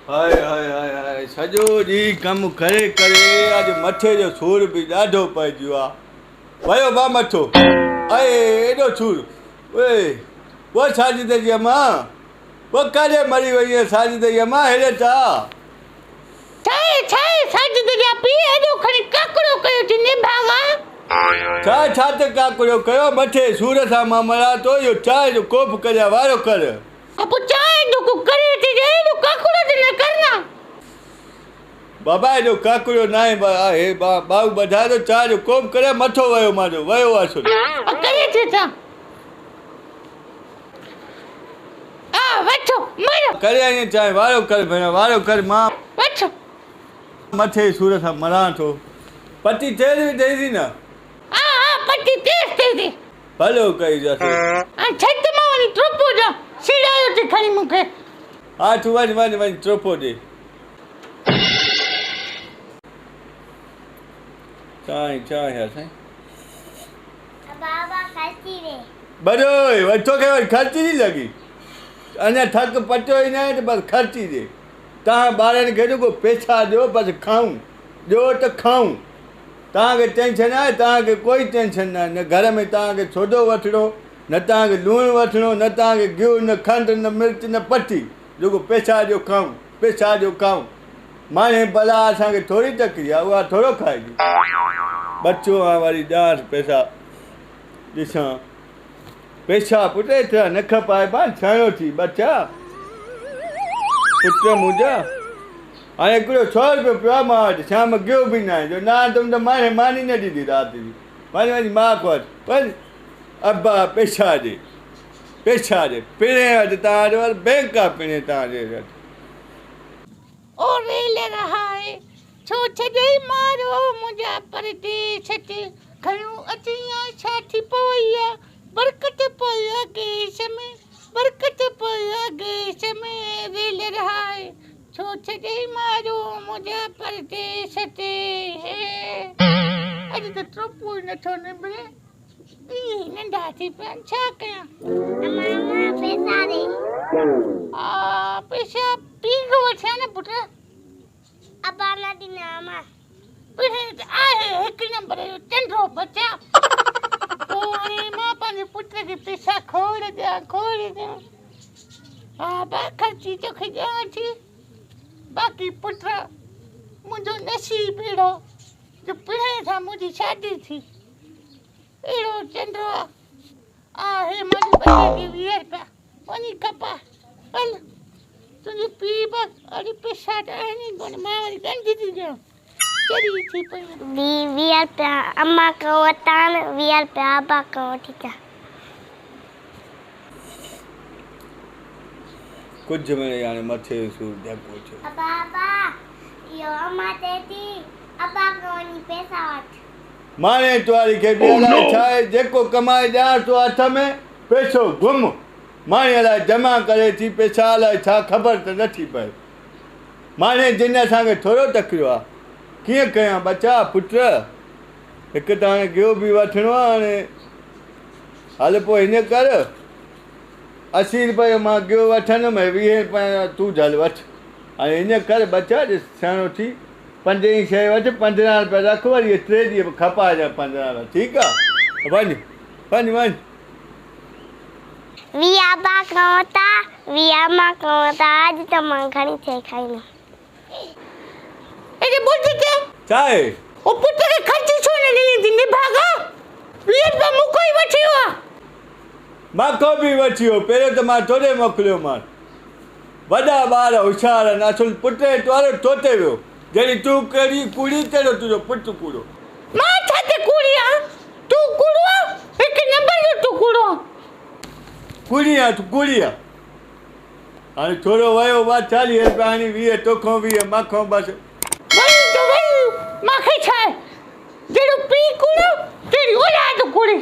High high high high سڄو ڏينهن ڪم ڪري ڪري اڄ مٿي جو سور به ڏاڍو پئجي ويو آ ويو با مٿو اي ايڏو سور اي او ساجد جي اما او ڪاڏي مري وئي ساجد جي اما هيڏي ته آ. ڇاهي ڇاهي ساجد جا پيء ايڏو کڻي ڪاڪڙو ڪيو ٿي نڀاڳا. ڇا ڇا ته ڪاڪڙو ڪيو مٿي سور سان مان مران ٿو اهو چانهه جو ڪوپ ڪريان وارو ڪر. ها پوء چانهه جو ڪو ڪري ٿي ڏي ايڏو ڪاڪڙو ته نه ڪر نه. بابا ايڏو ڪاڪڙو ناهي هي ٻائو ٻڌائي ٿو چانهه جو ڪوپ ڪريان مٿو ويو مانجو ويو اصل. ها ڪري ٿي اچان. آ وٺ مر. ڪري ائين چانهه وارو ڪر ڀيڻ وارو ڪر مان. وٺ. مٿي سور سان مران ٿو. پٽي تيز وڌئي ٿي نه. ها ها پٽي تيز ٿئي ٿي. ڀلو ڪئي جس. ۽ ڇت مان وڃي ٽوپو ڏيان. سيڙايو ٿي کڻي مون کي. ها تون وڃ وڃ وڃ ٽوپو ڏي. چانهه چانهه ها سائين. ابا خرچي ڏي. ٻڏوئي وري توکي وري خرچي ٿي لڳي. اڃا ٿڪ پٽيو ئي ناهي ته بس خرچي ڏي. توهان ٻارن کي رڳو پيسا ڏيو بس کائون. ڏيو ته کائون. توهان کي ٽينشن آهي؟ توهان کي ڪوئي ٽينشن ناهي. نه گهر ۾ توهان کي سودو وٺڻو، نه توهان کي لوڻ وٺڻو، نه توهان کي گيهه، نه کنڊ، نه مرچ، نه پٽي. رڳو پيسا ڏيو کائون، پيسا ڏيو کائون. ماني بلا اسان کي ٿوري تڪڙي آهي، اها ٿورو کائجي. ٻچو آهيان وري ڏيانس پيسا ڏسان. پيسا پٽ ايترا نه کپائبا آهن، سهڻو ٿي ٻچا. پٽ منهنجا. هاڻي هڪڙو سئو روپيو پيو آهي مان وٽ، شام گيهه به ناهي، جو نه آندم ته ماني ماني نه ڏيندي رات جي. وڃ وڃ ماء کان وٺ، وڃ ابا پيسا ڏي، پيسا ڏي. پڻهين وٽ توهان وٽ وري بينڪ آهي پڻهين توهان جي وٽ. او ريل رهائي، ڇو ڇڏيئي مارو منهنجا پرديس تي، کنيون اچين آ ڇا ٿي پوئي آ، برڪت پئي آ گيس ۾، برڪت پئي آ گيس ۾، ريل رهائي، ڇو ڇڏيئي مارو منهنجا پرديس تي. اڄ ته ٽوپو ئي نٿو نبري، ڏينهن ئي ننڍا ٿي پيا آهن، ڇا ڪيان؟ امان امان پيسا ڏي. ها پيسا پيء کان وٺيان نه پٽ. ابا نه ڏنا امان. پڻهين ته آهي هڪ نمبر جو چنڊو ٻچا. پوء هاڻي مان پنهنجي پٽ کي پيسا کوڙ ڏيان کوڙ ڏيان. ها با خرچي توکي ڏيان ٿي. باقي پٽ منهنجو نصيب اهڙو جو پڻهين سان منهنجي شادي ٿي. اهڙو چنڊو آهي منهنجي ٻچي کي 20 رپيا وڃي کپا. هل تنهنجي پيء به اڙي پيسا ته آهن ئي ڪونه مان وري ڳنڍ ٿي ڏيان. چري ٿي پئي. 20 رپيا امان کان ورتا آهن 20 رپيا ابا کان وٺي اچان. ڪجهه مڙئي هاڻي مٿي جو سور جهڪو ٿيو. ابا ابا اهو امان چئي ٿي ابا کان وڃي پئسا وٺ. ماڻي تواري کي به الائي ڇا آهي جيڪو ڪمائي ڏيانس ٿو هٿ ۾ پئسو گم. ماڻي الائي جمع ڪري ٿي پئسا الائي ڇا خبر ته نٿي پئي. ماڻي جن اسان کي ٿورو تڪڙيو آ. ڪيئن ڪيان ٻچا پٽ. هڪ ته هاڻي گيهه به وٺڻو آ هاڻي هل پوء هيئن ڪر 80 روپيه جو مان گيهه وٺندم هي 20 روپيه جو تون جهل وٺ. هاڻي هيئن ڪر ٻچا ڏس سهڻو ٿي پنجين شيء وٺ 15 روپيه رک وري اهي 3 ڏينهن به کپائجان 15 روپيه ٺيڪ آ وڃ وڃ وڃ. 20 ابا کان ورتا 20 امان کان ورتا اڄ ته مان گهڻي شيء کائيندم. اڙي ٻڌ ته. ڇا آهي؟ او پٽ کي خرچي ڇو نه ڏني ٿي نڀاڳا؟ 20 روپيا مون کان ئي وٺي ويو آ. مان کان به وٺي ويو پهريون ته مان توڏي موڪليومانس. وڏا ٻار هوشيار آهن اصل پٽ ۽ توارو توتي ويو. جهڙي تون ڪهڙي ڪوڙي تهڙو تنهنجو پٽ ڪوڙو. مان ڇا تي ڪوڙي آهيان؟ تون ڪوڙو آهين هڪ نمبر جو تون ڪوڙو آهين. ڪوڙي آهين تون ڪوڙي آهين. هاڻي ٿورو ويو ٻه 40 روپيا هڻي 20 توکان 20 مان کان بس. ويو ته ويو مان کي ڇا آهي. جهڙو پيء ڪوڙو تهڙي اولاد ڪوڙي.